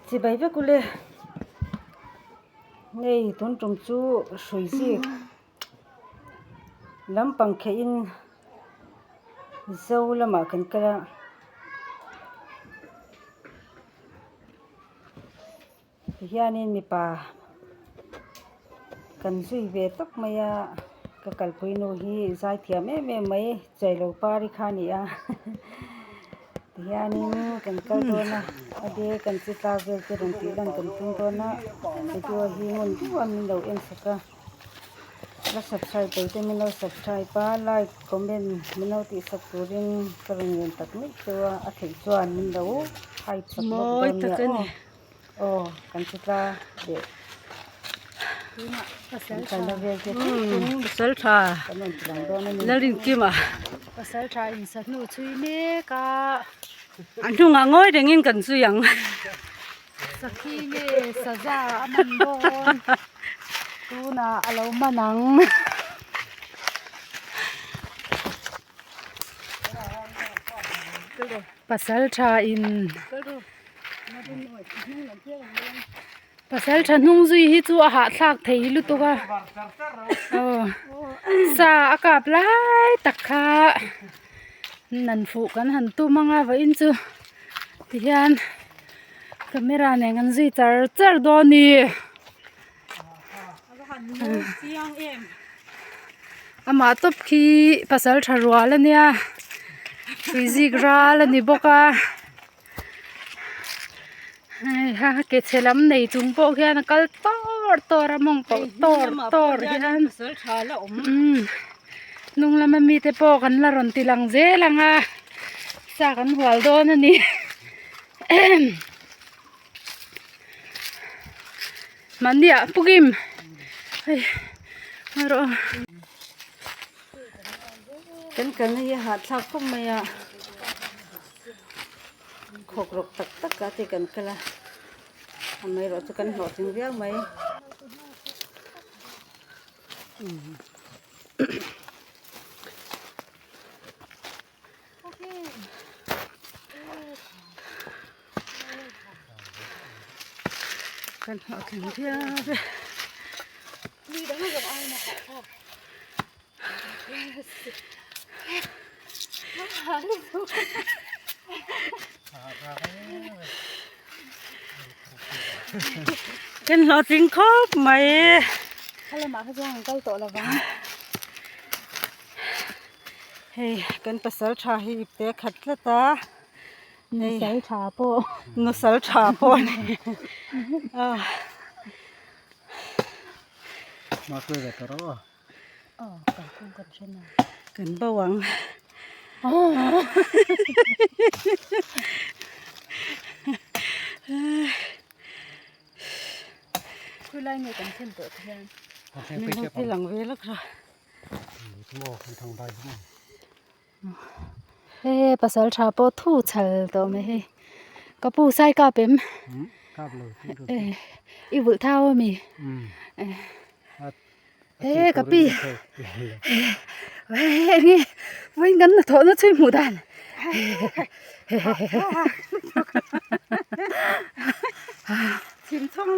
Chibai vek ule hei tun tum chu hrui zik lampang kheh in zo lamah kan kal a. Tihianin mipa kan zui ve tawp mai a ka kalpui nu hi zaithiam em em mai chailo par hi kha a ni a tihianin kan kal dawn a a de kan chi tla vel te rawn tih lan kan tum dawn a video hi ngun deuh a min lo en sak a la subscribe lo te min lo subscribe a like comment min lo tih sak turin ka rawn ngen tak mek cheu a a theih chuan min lo hype sak bawk dawn nia aw. Aw kan che tla leh kan kalna vel te thleng pasal tha kan rawn ti lang dawn a ni. Lalrinkima pasal tha in sa hnu chhui mek a a hnungah ngawi rengin kan zui ang sakhi nge saza a man dawn tunah a lo man ang. Pasal tha in pasal tha hnung zui hi chu a hahthlak thei lutuk a aw sa a kap lai tak kha nan fuh kan han tum anga vawiin chu tihian camera nen an zui char char dawn a ni. Amah tawp khi pasal tha rual a nia tuizik ral a ni bawk a hei ha ke chhe lam nei chung pawh khian a kal tawr tawr a mawng pawh tawr tawr hian umm hnung lama mite pawh kan la rawn ti lang zel ang a sa kan hual dawn a ni. Mahni ah pukim hei ngawi rawh Kan kalna hi a hahthlak khawp mai a khawk rawk tak tak ah te kan kal a amaherawh chu kan hlawhtling viau mai. Kan hlawhtling viau e. Kan hlawhtling khawp mai. Hei kan pasal tha hi ipte khat tlat a nusal tha pawh nusal tha pawh a ni a kan bo ang khawilai nge kan thlen tawh te hian min lo ti lang ve lawk rawh. He pasal tha pawh thu chhal tawh mai hei ka pu sai kap em i vulh thau ami he ka pi enge vawiin kan hnathawh na chhui hmuh dan chhimchhawng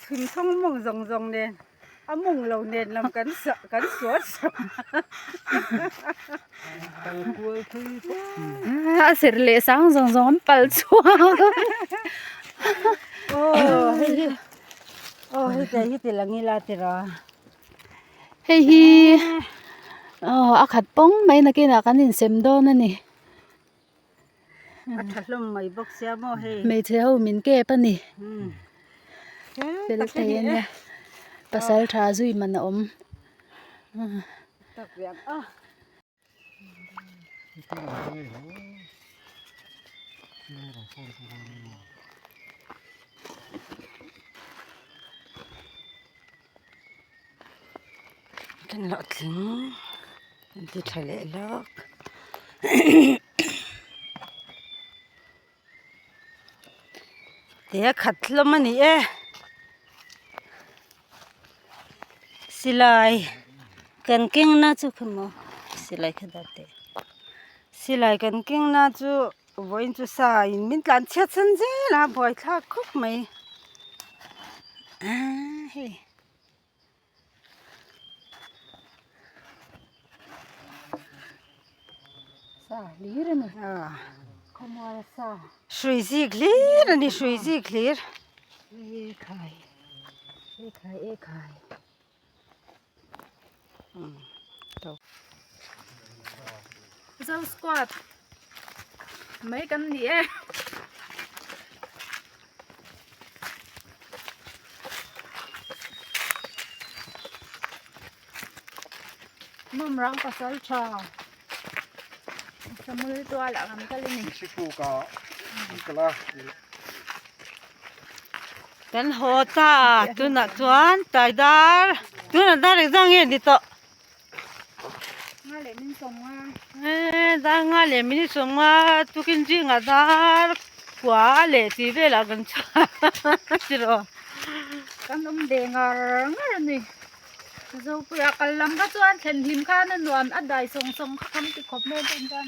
chhimchhawng mawng zawng zawng nen. A mawng lo nen lam kan sa kan sual sual A serh leh sang zawng zawng an pal chhuak Aw hei hi aw hei te hi ti lang ila tiraw Hei hi aw a khat pawng mai nakinah kan insem dawn a ni. A tha hlawm mai bawk sia maw hei. Hmeichhe ho min kep a ni. Fel thei a nia. Pasal tha zui man a awm. Kan loh tling an ti tha leh lawk te a khat hlawm a ni e silai kan keng na chu khaw maw silai kha dah teh silai kan keng na chu. Vawiin chu sa in min tlan chhiat san zel a buaithlak khawp mai aaa hei. Sa hlir a ni khawmual sa. Hrui zik hlir a ni hrui zik hlir. Ekhai ekhai ekhai. Zo squad mai kan ni e. Mawmrang pasal tha Samul tualah kan kal a ni. Kan haw ta tunah chuan tlai dar tunah dar engzah nge ni tawh nga leh min sawm nga eh dar nga leh min sawm nga tukin zingah dar kua leh tih velah kan chhuak tiraw kan awm ve ngar ngar a ni Zopuia kal lam kha chuan thlen hlim khan a nuam a dai sawng sawng kha kan ti khawp mai bawk chuan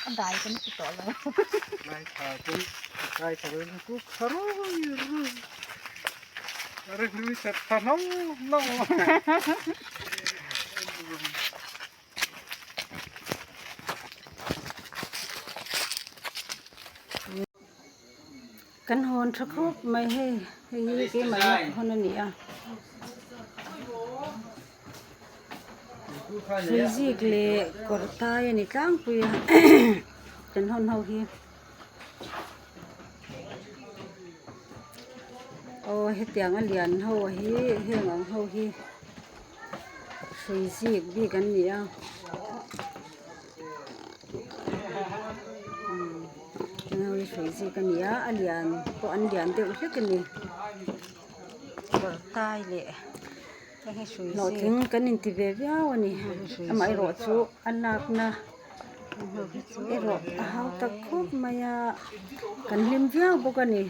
a dai kan ti tawh lo. Kan hawn tha khawp mai hei hei hi keimah lak hawn a ni a hrui zik leh kawr tai a ni tlangpui a kan hawn ho hi aw hetiang a lian ho hi heng ang ho hi hrui zik bik an ni a. Hei hrui zik a ni a a lian pawh an lian deuh hlek a ni kawr tai leh hlawhtling kan inti ve viau a ni amaherawh chu a lakna erawh a hau tak khawp mai a kan hlim viau bawk a ni.